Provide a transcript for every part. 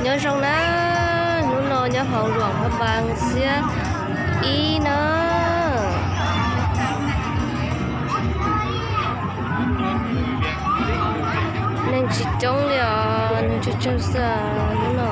Nyob zoo na, hnub no nyob hauv Luam Phaj Npas xiab ib na. Neeg tsis coob li os, neeg tsawg tsawg xwb hnub no.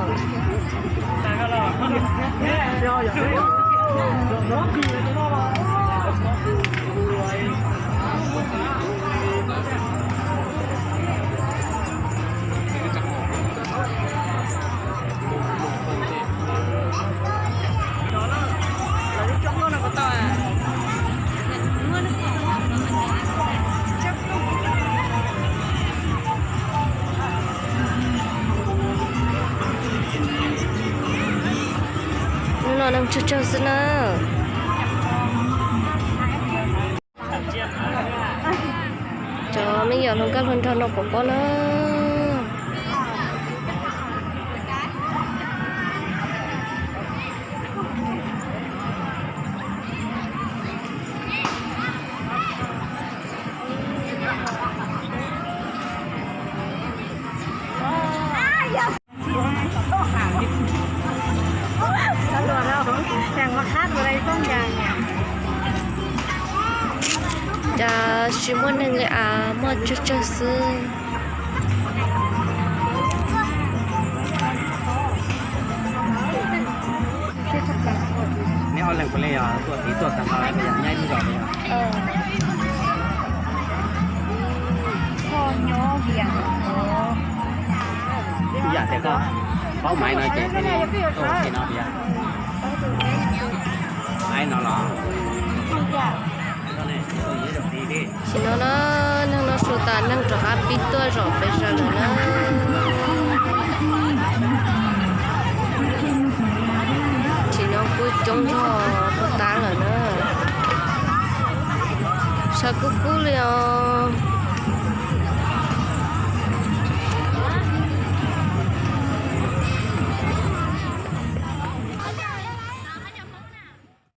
Hnub no neeg tsawg tsawg xwb na. Cov me nyuam hluas nkauj hluas nraug no pom pob na. Cas tsis muaj neeg li as, muaj tsawg tsawg xwb. Neb ob leeg puav leej yog tuaj tiv tuaj tag nrho, nyob ib lub zos li os. Ib yam tias koj paub Maiv no ces thiaj li tuaj ua ke no tiag. Maiv no los. Tam sim no na, neeg no su tas neeg rov qab pib tuaj zom pes zaws lawm na. Tam sim no kuj coob zog puag ta lawm na. Sawv kub kub li os.